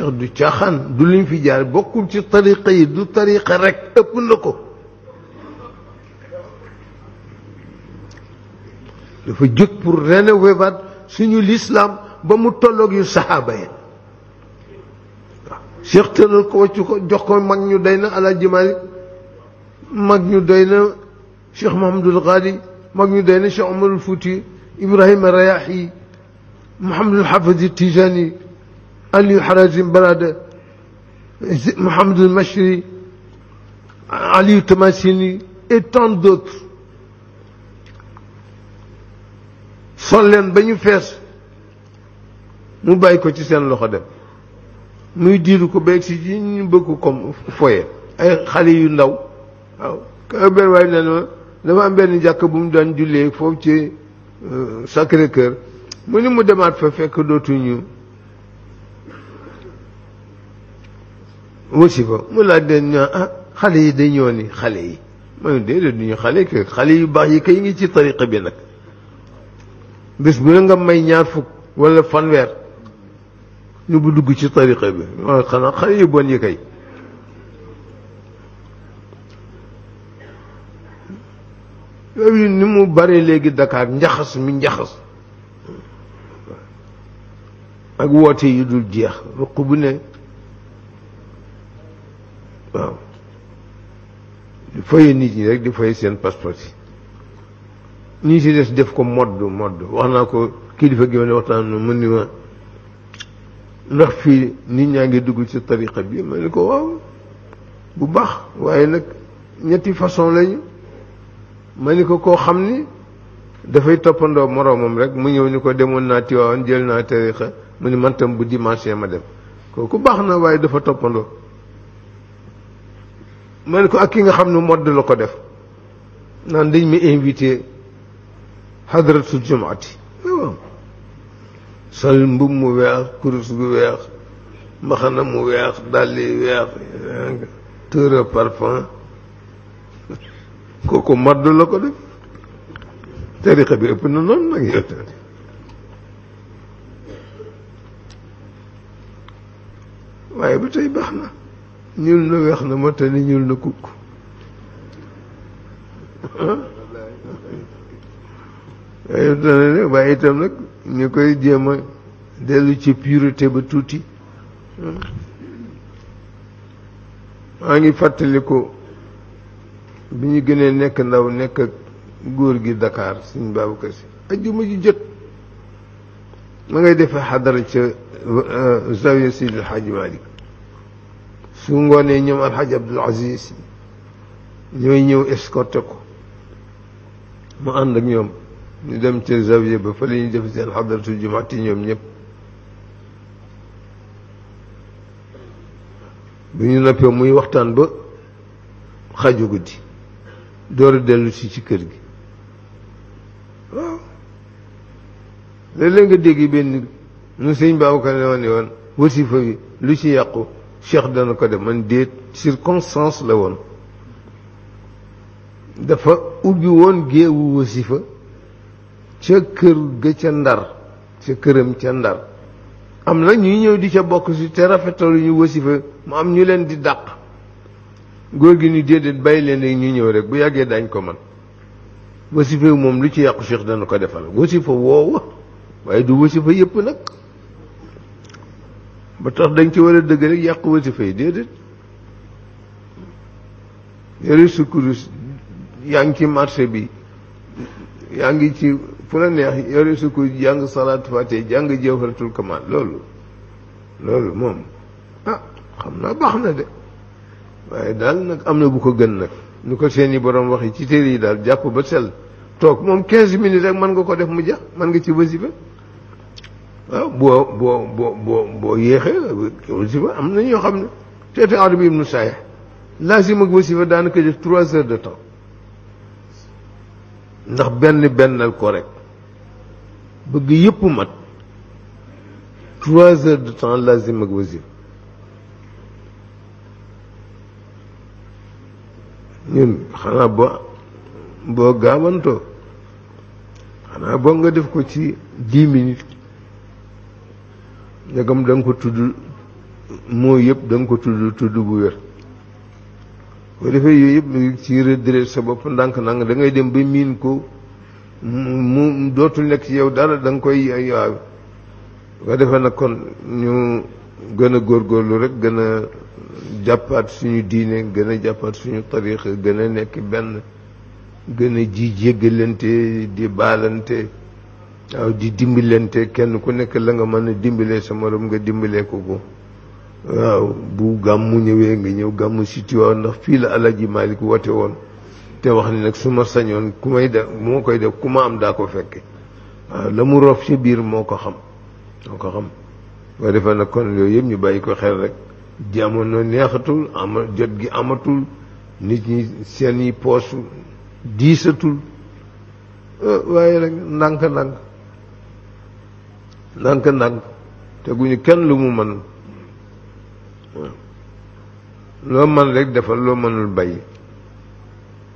du caaxaan du liñ fi jaar bokkul ci tariqa yi du tariqa rek ëpp na ko dafa jóg pour rénover waat suñu l'islam ba mu tolloog yu saxaaba yi waaw Cheikh tëral ko wàccu ko jox ko mag ñu doy na Alaaji Maalik mag ñu doy na Cheikh Mahamadul Ghali mag ñu doy na Cheikh Omarul Fouti Ibrahima Rayahi Mouhamadul Hafiz Tijani Aliou Harazim Barada Mouhamadul Mashri Aliou Tamasini et tant d'autres sol leen ba ñu fees mu bàyyi ko ci seen loxo dem muy diiru ko beeg si ci ñu bëgg ko comme foye ay xale yu ndaw waaw ka benn waaye ne ma dafa am benn jàkk bu mu daan jullee foofu ci Sacré-Cœur mu ni mu demaat fa fekk dootuñu wasifa mu laaj leen ñaa xale yi dañoo ni xale yi ma ne déedéet duñu xale que xale yu baax yi kay ngi ci tariqa bi nag bés bu ne nga may ñaar fukk wala fanweer ñu bu dugg ci tariqa bi waaw xanaa xale yu bon yi kay yooyu ni mu bare léegi Dakar njaxas mi njaxas ak woote yu dul jeex ruq bu ne waaw di foye nit ñi rek di foye seen passeport yi ñi si des def ko modd wax naa ko kilifa gi ne waxtaan mën ni ma ndax fii nit ñaa ngi dugg ci tariqa bi ma ne ko waaw bu baax waaye nag ñetti façon lañu ma ni ko koo xam ni dafay toppandoo moroomam rek mu ñëw ni ko demoon naa Tiwaawan jël naa tariqa mu ni man tam bu dimanche ma dem kooku baax na waaye dafa toppandoo ma ne ko ak ki nga xam ne modd la ko def naan dañ ma invité hadratul jumaati waaw sol mbub mu weex kurus gu weex mbaxana mu weex dalli weex teur parfum kooku modd la ko def tariqa bi ëpp na noonu nag yow waaye ba tey baax na ñuul na weex na moo tax ni ñuul na kukk waaye itam nag ñu koy jéem a dellu ci pureté ba tuuti maa ngi fàttaliku bi ñu gënee nekk ndaw nekk ak góor gi Dakar suñ Babacar Si ajjuma ji jot ma ngay defee xadara ca zawiya Seydi El Hadji Malick su ngoonee ñoom Alxaaji Abdul Aziz ñooy ñëw escorté ko mu ànd ak ñoom ñu dem ca zawiya ba fa la ñuy def seen xadaratul jumaati ñoom ñëpp bu ñu noppee muy waxtaan ba xaju guddi door a dellu si ci kër gi waaw léeg-léeg nga dégg benn nu sëñ Babacar ne woon wasifa bi lu ci yàqu cheikh dana ko def man déet circonstance la woon dafa ubbi woon géewu wasifa ca kër ga ca Ndar ca këram ca Ndar am na ñuy ñëw di ca bokk si te rafetalu ñu wasifa mu am ñu leen di dàq góor gi ni déedéet bàyyi leen rek ñu ñëw rek bu yàggee dañ ko man wasifa moom lu ci yàqu cheikh dana ko defal wasifa woowa waaye du wasifa yëpp nag ba tax dañ ci war a dëgg rek yàqu wasifa yi déedéet yore sukkurus yaa ngi ci marché bi yaa ngi ci fu la neex yore sukkurus jàng salaatu faate jàng jawharatul kamal loolu moom xam naa baax na de waaye daal nag am na bu ko gën nag ñu ko seeni borom waxi ci téere yi daal jàpp ba sell toog moom 15 minutes rek mën nga ko def mu jax mën nga ci wasifa waaw boo yéexee wasifa am na ñoo xam ne teete Arabi ibnu Saayih laasim ak wasifa daanaka def 3 heures de temps ndax bennal ko rek bëgg yëpp mat 3 heures de temps laasim ak wasifa ñun xanaa boo gaawantoo xanaa boo nga def ko ci 10 minutes ndegam da nga ko tudd moo yëpp da nga ko tudd bu wér boo defee yooyu yëpp ci redresse sa bopp ndànk-ndànk da ngay dem ba miin ko mu dootul nekk ci yow dara da nga koy waaw nga defee nag kon ñu gën a góorgóorlu rek gën a jàppaat suñu diine gën a jàppaat suñu tariix gën a nekk benn gën a ji jéggalante di baalante waaw di dimbalante kenn ku nekk la nga mën a dimbalee sa morom nga dimbalee ko waaw bu gàmmu ñëwee nga ñëw gàmmu si Tiwaawan ndax fii la Alaaji Maalik woote woon te wax ni nag su ma sañoon ku may def moo koy def ku ma am daa ko fekke waaw la mu rof ci biir moo ko xam boo defee nag kon yooyu yëpp ñu bàyyi ko xel rek jamono neexatul jot gi amatul nit ñi seen i poos diisatul waaye rek ndànk teguñu kenn lu mu mën loo mën rek defal loo mënul bàyyi